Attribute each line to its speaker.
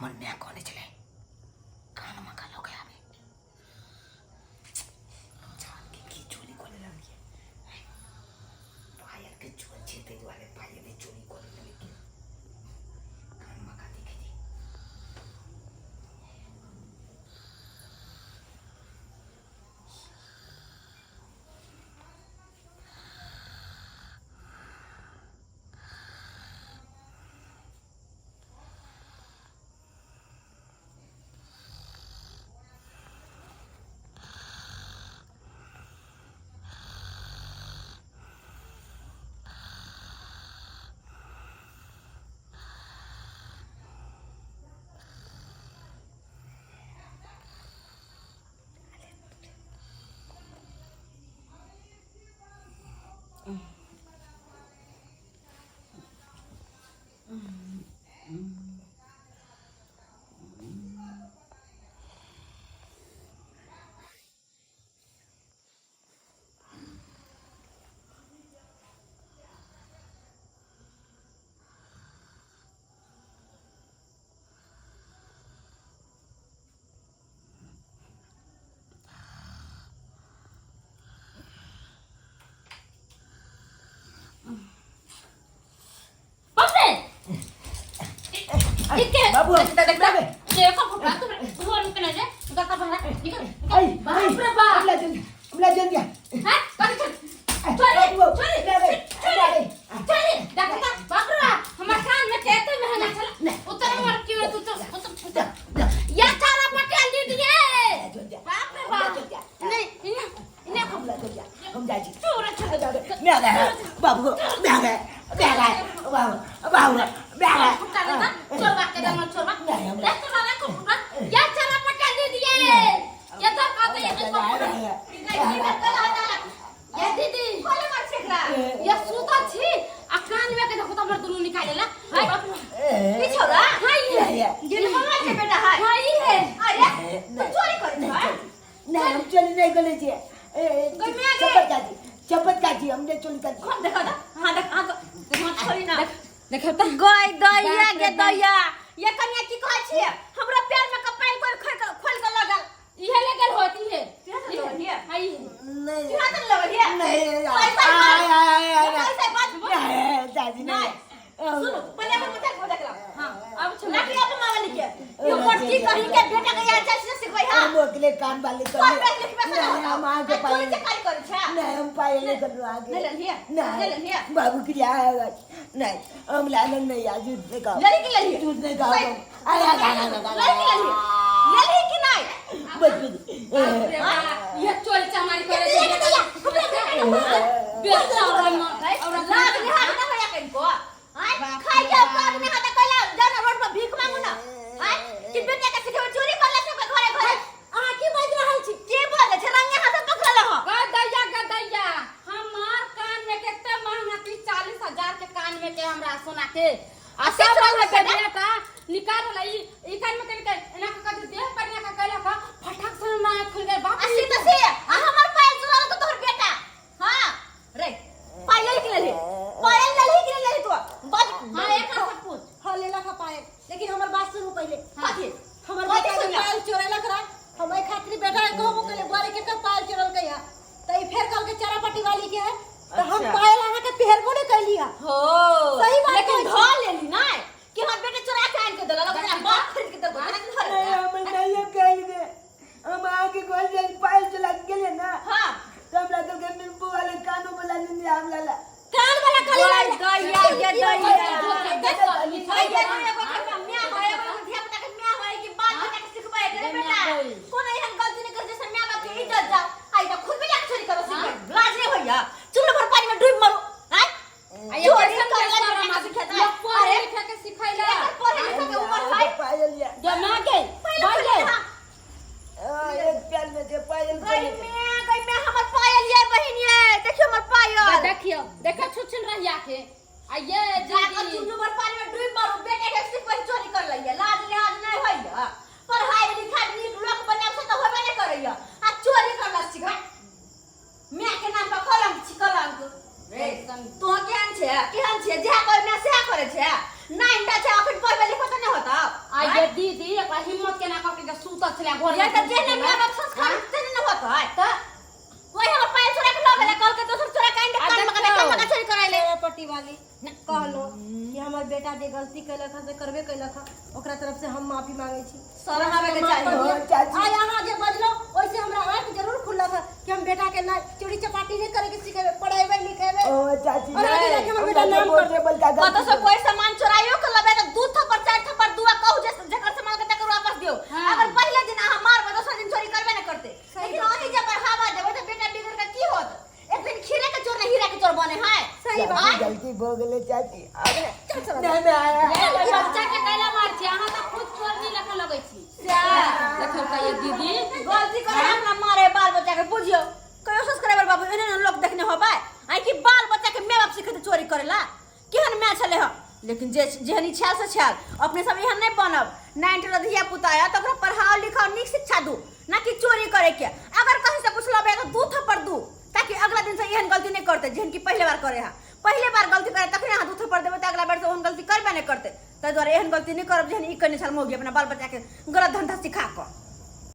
Speaker 1: हमर माय कहने छलै कानमा का लऽ के आबे के की चोरी कऽ लेलक पायल के चोर छै ताहि दुआरे पायल चोरी कऽ लेलक कानमा का देखे दी।
Speaker 2: बाबू बाबू बाबू
Speaker 3: ये सुतल छी आ कान में के देखो त हमर दुनू निकाले ला
Speaker 4: की छौड़ा
Speaker 3: हां ये
Speaker 4: ये मामा के बेटा है
Speaker 3: हां ई है
Speaker 4: अरे तू चोरी करै छै
Speaker 2: नहीं हम चोरी नहीं करे छियै चपत काजी चपत काजी हमने चोरी कर
Speaker 4: कौन देखो ना हां देख हां देखो छोरी ना
Speaker 3: देखो त
Speaker 4: गय दैया गे दैया ये कन्या की कहै छियै हमरा पैर में कपाल कोई खोल के खोल के लगल
Speaker 3: इहे ले गेल होती है
Speaker 4: इहे ले गेल
Speaker 3: हां ई
Speaker 2: नहीं
Speaker 4: की हाथ लगल है
Speaker 2: नहीं
Speaker 4: पैसा
Speaker 2: नहीं
Speaker 4: पैसा बात
Speaker 2: नहीं दादी नहीं
Speaker 4: सुनो पहले अपन मजाक मजाक लाओ
Speaker 3: हां अब छोड़
Speaker 4: लाठी अपन मामा लिखे यो मोटकी कहीं के बेटा के यार चाची से सिखबै हां
Speaker 2: हम अकेले कान वाले
Speaker 4: पर पे लिख पे
Speaker 2: नहीं हम आगे
Speaker 4: चोरी
Speaker 2: पाए
Speaker 4: से खाली करै छै
Speaker 2: नहीं हम पाए नहीं कर आगे
Speaker 4: नहीं ललिए नहीं ललिए
Speaker 2: बाबू की लिया नहीं हम लालन नहीं आज झूठ नहीं कहा
Speaker 4: लली की ललिए
Speaker 2: झूठ नहीं कहा अरे
Speaker 4: लली की ललिए लली की नहीं
Speaker 2: बस
Speaker 3: ये चोरी चमारी करे बेचारा
Speaker 4: और लाज निहार ना होया कनको आय खाइ के औकात नहीं हाथ कैला जाना रोड पर भीख मांगू ना आय कि बेटा के सिखेबै चोरी करला सबके घरे घरे अहाँ की बाजि रहल छी के बाजै छै रंगे हाथ पकड़ल हो
Speaker 3: गदैया गदैया हमार कान में केते महंगा 30-40 हजार के कान में के हमरा सोना के आ सब रंग के बेटा निकाल वाला ई ई कान में के एना के कह देह पर एना के कहला का फटाक से ना खुल गए बाप
Speaker 4: आ से त से आ हमर पायल चोरा तो तोहर बेटा हां रे पायल के लेली पायल लेली कि लेली तू बाज
Speaker 3: हां एक हाथ पूछ
Speaker 5: हां लेला का पायल लेकिन हमर बात सुनू पहले
Speaker 4: कथी
Speaker 5: हमर
Speaker 4: कथी
Speaker 5: बेटा के
Speaker 4: सुनिया?
Speaker 5: पायल चोरेला करा हम एहि खातिर बेटा के कहबो केले बुआरे के कब पायल चोरल कहिया त ई फेर कहल के चरापट्टी वाली के है त हम
Speaker 2: अच्छा।
Speaker 5: पायल अहाँ के पहिरबो ने कैली है
Speaker 4: हो
Speaker 5: सही बात
Speaker 4: लेकिन
Speaker 5: कहै
Speaker 4: धो लेली ना कि हमर बेटा चोरा के आन के देलक अपना बाप खरीद के देलक एना के धर
Speaker 2: नहीं हम नहीं कह दे हम आगे गोल जल पायल चला गेले ना
Speaker 4: हां
Speaker 2: तो हम लागल के नींबू वाले कानू वाला निंद हम लाला
Speaker 5: कान वाला खाली
Speaker 4: गई
Speaker 5: लाल
Speaker 4: दैया ये दैया दैया एगो के म्या होय एगो के धिया पुता के म्या होय कि बाल बच्चा के सिखबै रे बेटा कोनो एहन गलती नहीं कर जैसे म्या बाप के इज्जत जाओ आई त खुद भी जाके चोरी करो सिखबै लाज नहीं होइया चुल्लू भर पानी में डूब मरो हैं
Speaker 3: आ ये
Speaker 4: चोरी
Speaker 3: कैसन
Speaker 4: करला
Speaker 3: बेचारा
Speaker 4: बेटा के
Speaker 3: मार
Speaker 4: सिखेतै
Speaker 3: ये पढ़े
Speaker 4: अरे
Speaker 3: लिखे के सिखैला
Speaker 4: एकर पढ़े लिखे के उम्र है
Speaker 2: पायल या
Speaker 3: जो मां के
Speaker 4: पहिले
Speaker 3: बोल
Speaker 4: पढ़े
Speaker 3: ले
Speaker 2: एक प्याल में के पायल
Speaker 4: गई मैं गई मैं हमर पायल ये बहिन ये देखियो हमर पायल
Speaker 3: देखियो देखो छुछुन रहिया के आ ये
Speaker 4: जाकर
Speaker 3: दीदी
Speaker 4: चुल्लू भर पानी में डूब मरू बेटे के सिर्फ वही चोरी कर लइया लाज लिहाज नहीं होइया पढ़ाई लिखाई नीक लोक बनाब से तो होबे नहीं करैया आ चोरी करला सिखा माय के नाम पर कलंक छी कलंक रे तो केहन छै केहन छै जएह कर माय सएह करै छै नाइन टा छै, अखन पढ़बे लिखबे त नहि होता।
Speaker 3: आ ये दीदी, एकरा हिम्मत केना कऽ के सुतल छलै घर?
Speaker 4: ये त जेहने माय बाप संस्कार तेहने न होता है।
Speaker 3: तऽ
Speaker 4: वही हमर पायल चोरा के लऽ गेलै, कहलकै दोसर चोरा के आनि दे,
Speaker 3: आ
Speaker 4: कान में
Speaker 3: देखियौ।
Speaker 4: कान में चोरी कराइले।
Speaker 5: पट्टी वाली कहलो कि हमर बेटा जे गलती केलक हँ से करबे केलक हँ, ओकरा तरफ से हम माफी मांगे छी।
Speaker 4: शरम आबे के चाही।
Speaker 2: हो, चाची।
Speaker 5: आइ अहाँ जे बजलो, ओहिसे हमरा आँखि जरूर खुललक हँ कि हम बेटा के ना चोरी चपाटी नहीं करे के सिखेबै, पढ़ेबै लिखेबै
Speaker 2: ओ चाची,
Speaker 5: और आगे जाके हमर बेटा नाम
Speaker 2: बोलते बलका।
Speaker 4: कतौ से कोई सामान चोराइयो के लबे त दू थप्पड़, चार थप्पड़ दुआ कहू जे जकर सामान के तकर वापस दियो। अगर पहले दिन अहाँ मारबै, दोसर दिन चोरी करबे न करते। लेकिन अहीं जे बढ़ावा देबै त बेटा बिगड़ के की होत? एक दिन खीरे के चोर नहीं, हीरा के चोर बने है।
Speaker 5: सही बात।
Speaker 2: गलती भऽ गेलै चाची, अब नहीं मैं आया।
Speaker 3: ये बच्चा के कैला मार छी? अहाँ तऽ खुद चोरनी लेखा लगै छी। देखल का ये दीदी।
Speaker 4: गलती करे हम ना मारे बाल बच्चा के, बुझियो कहियो संस्कार बाबू एने ने लोग देखने होबै आई कि बाल बच्चा के माय बाप सिखेते चोरी करेला। केहन माय छले ह? लेकिन जे जेहन ई छाल से छाल, अपने सब एहन नहीं बनब। नाइन टेन धिया पुता आया तो ओकरा पढ़ाओ लिखाओ, नीक शिक्षा दू, ना कि चोरी करे के। अगर कहीं से कुछ लबे तो दू थप्पड़ दू, ताकि अगला दिन से एहन गलती नहीं करते जेहन कि पहले बार करे। हा, पहले बार गलती करे तखने अहाँ दू थप्पड़ देबै तऽ अगला बार से ओहन गलती करबे नहीं करते। ताहि दुआरे एहन गलती नहीं करब जेहन ई करने छल मौगी अपना बाल बच्चा के गलत धंधा सिखा कऽ।